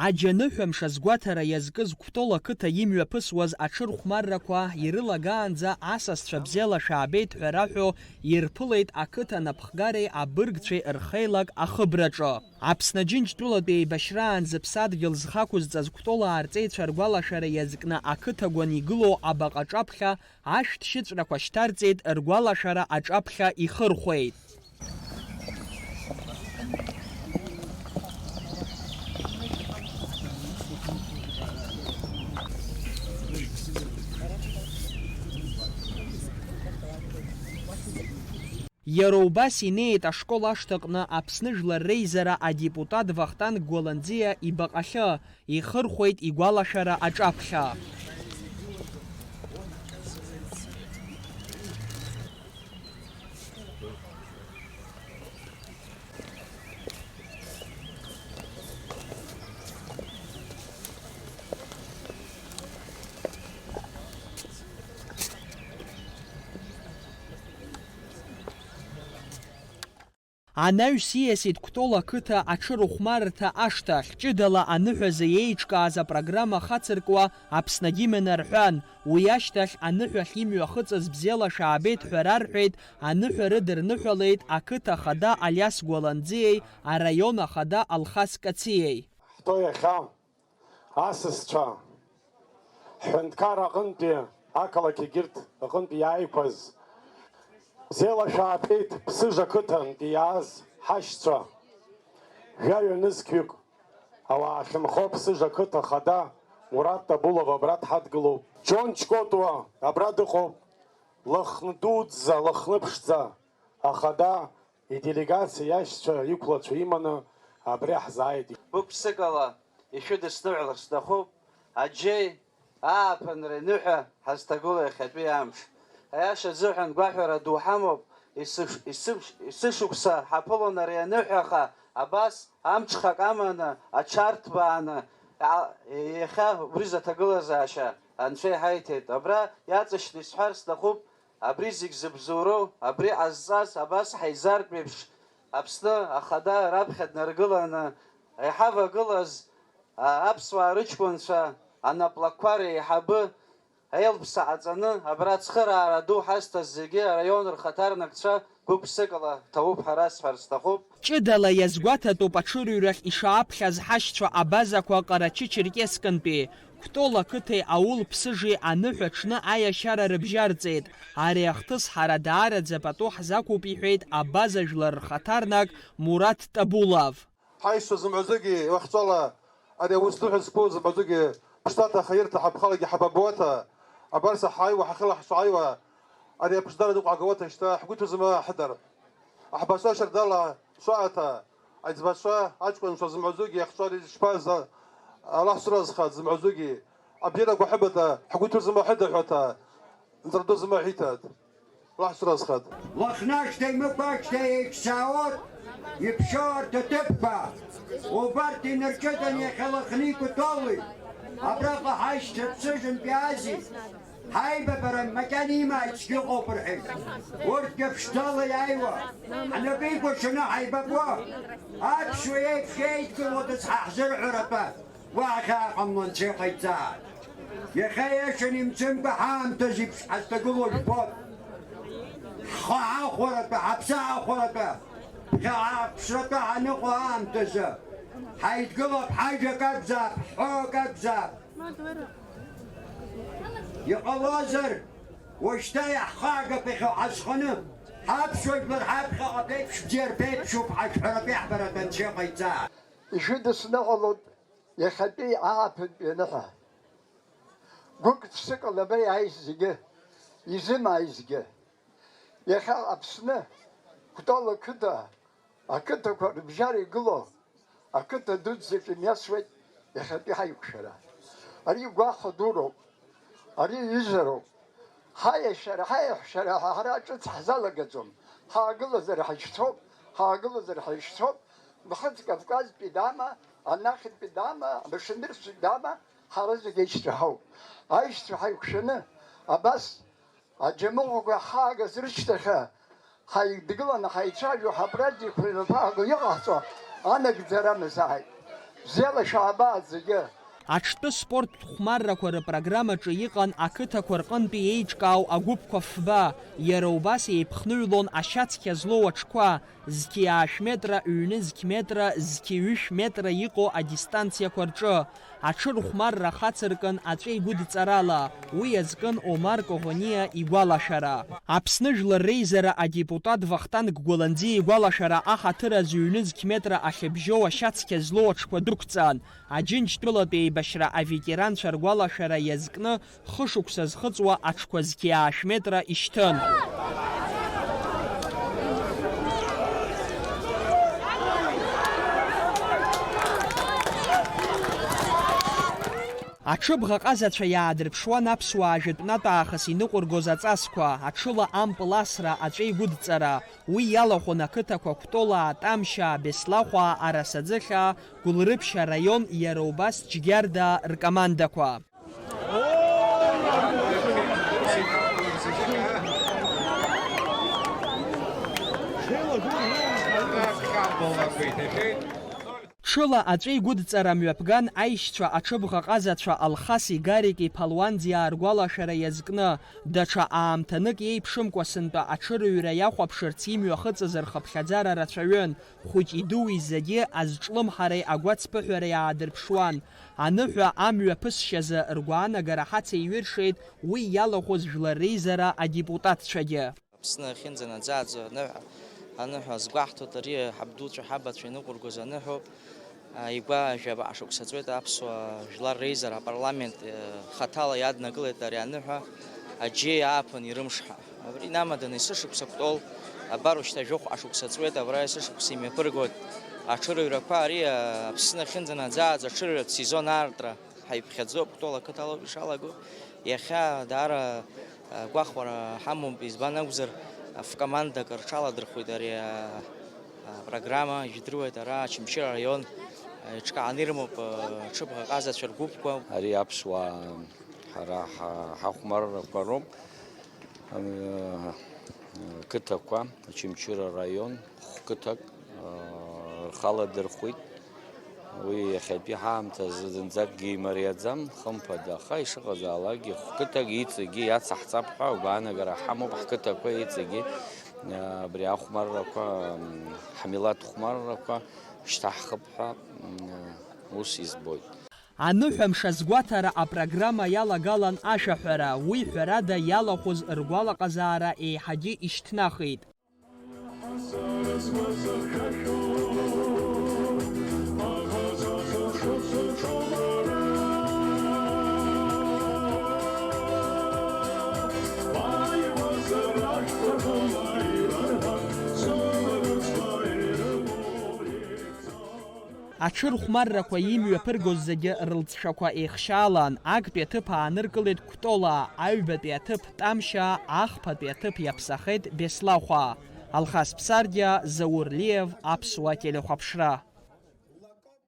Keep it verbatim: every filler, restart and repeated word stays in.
Аџьаныҳәамш азгәаҭара иазкыз Кәтол ақыҭа имҩаԥысуаз аҽырхәмаррақәа ирылагаанӡа асасцәа бзиала шәаабеит ҳәа раҳәо ирԥылеит ақыҭа анапхгареи абыргцәеи рхеилак ахыбраҿы. Аԥсны Аџьынџьтәылатә еибашьраан зыԥсадгьыл зхақәызҵаз Кәтол аарҵеицәа ргәалашәара иазкны ақыҭа гәаны игылоу абаҟа аҿаԥхьа ашәҭшьыҵәрақәа шьҭарҵеит, ргәалашәара аҿаԥхьа ихырхәеит. Иара убас инеит ашкол ашҭаҟны Аԥсны Жәлар Реизара адепутат Вахтанг Гәаланӡиа ибаҟахьы, ихырхәеит игәалашәара аҿаԥхьа. Анаҩс ииасит Кәтол ақыҭа аҽырыхәмаррҭа ашҭахь, ҷыдала аныҳәазы еиҿкааз апрограмма хацыркуа Аԥсны агимн арҳәан, уи ашьҭахь аныҳәахь имҩахыҵыз бзиала шәаабеит ҳәа рарҳәеит, аныҳәа рыдырныҳәалеит ақыҭа ахада Алиас Гәаланӡиеи араион ахада Алхас Кациеи. Ҳтәоу иахьа асасцәа, ҳҳәынҭқарра аҟынтәи, ақалақь егьырҭ рҟынтәи иааиқәаз, бзиала шәаабеит Ԥсыжа қыҭантәи иааз ҳашьцәа, жәаҩа нызқьҩык ауаа ахьынхо Ԥсыжа қыҭа ахада Мураҭ Табулов абра дҳадгылоуп. Џьон Ҷкәытуа абра дыҟоуп, Лыхны дуӡӡа, Лыхны ԥшӡа ахада иделегациа иашьцәа иқәлацәа иманы абра иаҳзааит. Гәык-ԥсыкала ишәыдысныҳәалар сҭахуп, аџьеи ааԥынреи ныҳәа ҳазҭагылоу иахьатәи амш. Аиаша азыҳәан гәаҳәара ду ҳамоуп, есыш-, есыш-, есышықәса ҳаԥылон ари аныҳәа, аха абас амҽхак аманы, аҽарҭбааны, а-, иахьа убри зыҭагылазаашьа Анцәа иҳаиҭеит. Абра иаҵашьны исҳәар сҭахуп, абри зегь зыбзоуроу, абри ҟазҵаз, абас ҳаизартә еиԥш, Аԥсны Ахада раԥхьа днаргыланы иҳавагылаз, а, аԥсуаа рыҷкәынцәа, анаплакқәа реиҳабы, Елԥса ҟаҵаны, абра ацхыраара ду ҳазҭаз зегьы араион рхаҭарнакцәа гәык-ԥсыкала ҭауп ҳәа расҳәар сҭахуп. Ҷыдала иазгәаҭатәуп аҽырҩрахь ишааԥхьаз ҳашьцәа абазақәа Ҟарачы-Черкескынтәи. Кәтол ақыҭеи аул Ԥсыжи аныҳәа аҽны аиашьара рыбжьарҵеит. Ари ахҭыс ҳара даараӡа пату ҳзақәуп, иҳәеит абаза жәлар рхаҭарнак Мураҭ Табулов. Ҳаишьцәа зымҳәазогьы уахьцала ари аус дуҳәа зқәу зымҳәазогьы ԥшӡаҭа хаирҭа ҳаԥхалагьы ҳабабуаҭа, абарса ҳааиуа ҳахьыла ҳшааиуа ари аԥшӡара ныҟәҳагауаҭа шьҭа ҳгәы иҭәызма ҳәдар. Аҳбацәа шьардала шәааҭа, аиҵбацәа, аҷкәынцәа зымҳәазогьы иахьцәа ари шԥаза, Аллаҳ суразхаат зымҳәазогьы, абзиарақәа ҳәыбада, ҳгәы иҭәызма ҳәыда ҳәаҭа, нҵра ду зымҳәа ҳиҭат. Аллаҳ суразхаат. Лыхнашьҭеи Мықәашьҭеи еиҿцаауоуп иԥшьоу арҭ аҭыԥқәа. Убарҭ инарҷыданы иахьа Лыхни Кәтоли абраҟа ҳашьцәа Ԥсыжынтәи Ази. Ҳаибабара макьана имааит цәгьа ыҟоуп рҳәеит. Урҭгьы ԥшӡала иааиуа, ҳнапы икәыршаны ҳаибабо, аԥсуа еиԥш еидгылодаз ҳа ҳзырҳәаратәы уаҳа хьаа ҟамло Анцәа иҟаиҵааит. Иахьа иашаны имцымкәа ҳаамҭазы иԥш-, ҳазҭагылоу жәбоит. Ҳхы аахәаратәы, ҳаԥсы аахәаратәы, ԥхьаҟа аԥшратәы ҳаныҟоу аамҭазы ҳаидгылап, ҳажәак акәзаап, ҳҳәоак акәзаап. Иҟалозар, уажәшьҭа иаҳхаагап иахьа ҳазханы, ҳаԥсуа жәлар ҳаԥхьаҟа ԥеиԥш бзиа рԥеиԥшуп ҳашәҳәаратәи ҳбаратәы Анцәа иҟаиҵаа. Ишәыдысныҳәалоит иахьатәи ааԥынтәи аныҳәа. Гәык-ԥсыкала абра иааиз зегьы, изымааи зегьы. Иахьа Аԥсны, Кәтол ақыҭа, ақыҭақәа рыбжьара игылоу, ақыҭа дуӡӡаҿ имҩасуеит иахьатәи ҳаиқәшәара. Ари гәахәа дуроуп, ари ҩызароуп. Ҳаиашьара, ҳаиаҳәшьара ҳәа ҳара ҿыц ҳзалагаӡом. Ҳаагылазар ҳаишьцәоуп, ҳаагылазар ҳаишьцәоуп. Нхыҵ Кавказтәи дама, анахьынтәи дама, амашинистцәа дама, ҳара зегьы аишьцәа ҳауп. Аишьцәа ҳаиқәшәаны абас аџьамыӷәақәа ҳаагаз рышьҭахьы, ҳаидгыланы ҳаицәажәо, ҳабрадиқәа инапы ааго иҟаҳҵо анагӡара мазааит. Бзиала шәаабааит зегьы! Аҽтәы спорттә хәмаррақәа рыпрограммаҿы иҟан ақыҭақәа рҟынтәи еиҿкаау агәыԥқәа фба, иара убас еиԥхныҩлон ашьацқьа злоу аҽқәа, зқьи аашә метра, ҩнызқь метра, зқьи ҩышә метра иҟоу адистанциақәа рҿы. Аҽырхәмарра хацыркын аҵәеигәыдҵарала, уи иазкын Омар Коӷониа игәалашәара. Аԥсны Жәлар Реизара адепутат Вахтанг Гәаланӡиа игәалашәара аҳаҭыр азы ҩнызқь метра ахьыбжьоу ашьацқьа злоу аҽқәа дәықәҵан, Аџьынџьтәылатә еибашьра аветеранцәа ргәалашәара иазкны хышықәса зхыҵуа аҽқәа зқьи аашә метра ишьҭын. Аҽыбӷа ҟазацәа иаадырԥшуан аԥсуаа жәытәнатә аахыс иныҟәыргоз аҵасқәа, аҽыла ампыл асра, аҵәеигәыдҵара. Уи иалахәын ақыҭақәа Кәтолаа, Тамшьаа, Беслахәаа, Арасаӡыхьаа, Гәылрыԥшь араион, иара убас Џьгьардаа ркомандақәа. Ҽыла аҵәеигәыдҵара мҩаԥган аишьцәа аҽыбӷа ҟазацәа Алхаси Гарики Ԥалуанӡиаа ргәалашәара иазкны, даҽа аамҭанык иеиԥшымкәа сынтәа аҽырыҩра иахәаԥшырц имҩахыҵыз рхыԥхьаӡара рацәаҩын, хәыҷи-дуи зегьы азҿлымҳареи агәацԥыҳәареи аадырԥшуан. Аныҳәа амҩаԥысшьазы ргәаанагара ҳацеиҩыршеит уи иалахәыз Жәлар Реизара адепутатцәагьы. Аԥсны ахьынӡанаӡааӡо аныҳәа, аныҳәа азгәаҳҭоит, ари ҳабдуцәа, ҳабацәа иныҟәыргоз аныҳәоуп. Игәа жәаба шықәса ҵуеит аԥсуа жәлар реизара апарламент, э, хаҭала иаднакылеит ари аныҳәа, аџьеи ааԥын ирымш ҳәа. Абри инамаданы есышықәса Кәтол, абар уажәшьҭа жәохә ашықәса ҵуеит, абра есышықәса имҩаԥыргоит аҽырыҩрақәа. Ари, э, Аԥсны ахьынӡанаӡааӡо аҽырыҩратә сезон аартра ҳаиԥхьаӡоуп, Кәтол ақыҭа алоуп ишалаго. Иахьа даара, э, гәахәара ҳамоуп, избан акәзар, фкомандак рҽаладырхәит ари, э, апрограмма, ижәдыруеит ара Очамчыра араион, э, еиҿкааны ирымоуп, э, аҽыбӷа ҟазацәа ргәыԥқәа. Ари аԥсуаа ҳара ҳа-, ҳахәмаррақәа роуп. Э, қыҭақәа, Очамчыра араион, хә-қыҭак, э, рхаладырхәит. Уи иахьатәи ҳаамҭазы зынӡакгьы имариаӡам, хымԥада, аха ишыҟазаалакгьы хә-қыҭак иҵегьы иацаҳҵап ҳәа агәаанагара ҳамоуп, ҳқыҭақәа иҵегьы, э, абри ахәмаррақәа, м, ҳмилаҭ хәмаррақәа шьҭаҳхып ҳәа, м, ус избоит. Аныҳәамш азгәаҭара апрограмма иалагалан ашәаҳәара, уи ҳәарада иалахәыз ргәалаҟазаара еиҳагьы ишьҭнахит. Аҽырхәмаррақәа имҩаԥыргоз зегьы рылҵшәақәа еихшьаалан, актәи аҭыԥ ааныркылеит Кәтолаа, аҩбатәи аҭыԥ Тамшьаа, ахԥатәи аҭыԥ иаԥсахеит Беслахәаа. Алхас Ԥсардиа, Заур Лиев, Аԥсуа телехәаԥшра.